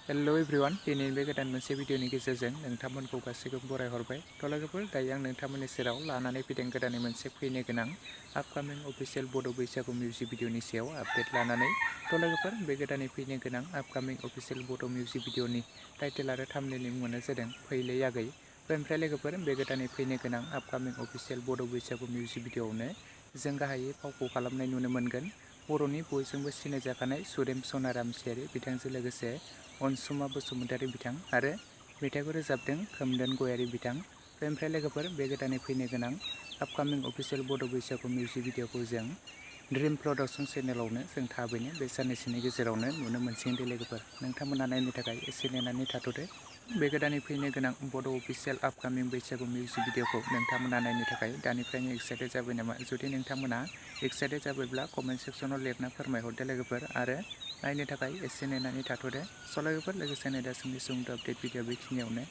Hello everyone दिनै बे गोदान मोनसे भिडिअनि गेजेरजों नोंथांमोनखौ गासैखौबो बरायहरबाय। लोगोफोर दायो आं नोंथांमोननि सेराव लानानै फैदों गोदानै मोनसे फैनो गोनां आपकामिं अफिसियेल बड' बैसागु मिउजिक भिडिअनि सायाव आपडेट लानानै। लोगोफोर बे गोदानै फैनो गोनां आपकामिं अफिसियेल बड' मिउजिक भिडिअनि टाइटेल आरो थाम्बनेलनि मुङानो जादों फैलै आगै। ओमफ्राय लोगोफोर बे गोदानै फैनो गोनां आपकामिं अफिसियेल बड' बैसागु मिउजिक भिडिअआवनो जों गाहायै फावखौ खालामनाय नुनो मोनगोन बर'नि बयजोंबो सिनायजाखानाय सुदेम सनाराम सियारि बिथांजों लोगोसे अनसुमा बसुमतारी बिथां आरो मेथाइखौ रोजाबदों खोमदोन गयारी बिथां। ओमफ्राय लोगोफोर बे गोदानै फैनो गोनां आपकामिं अफिसियेल बड' बैसागु मिउजिक भिडिअखौ जों ड्रिम प्रडाक्शन चेनेलावनो जों थाबैनो बे साननैसोनि गेजेरावनो नुनो मोनसिगोन दे लोगोफोर। नोंथांमोना नायनो थाखाय एसे नेनानै थाथ'दो। बे गोदानै फैनो गोनां बड' अफिसियेल आपकामिं बैसागु मिउजिक भिडिअखौ नोंथांमोना नायनो थाखाय दानिफ्रायनो एक्साइटेड जाबाय नामा? जुदि नोंथांमोना एक्साइटेड जाबायब्ला कमेन्ट सेक्सनाव लिरना फोरमायहरदो लोगोफोर आरो नायनो थाखाय एसे नेनानै थाथ'दो। लोगोफोर लोगोसेनो दासिमनि सुंद' आपडेट भिडिअ बेखिनियावनो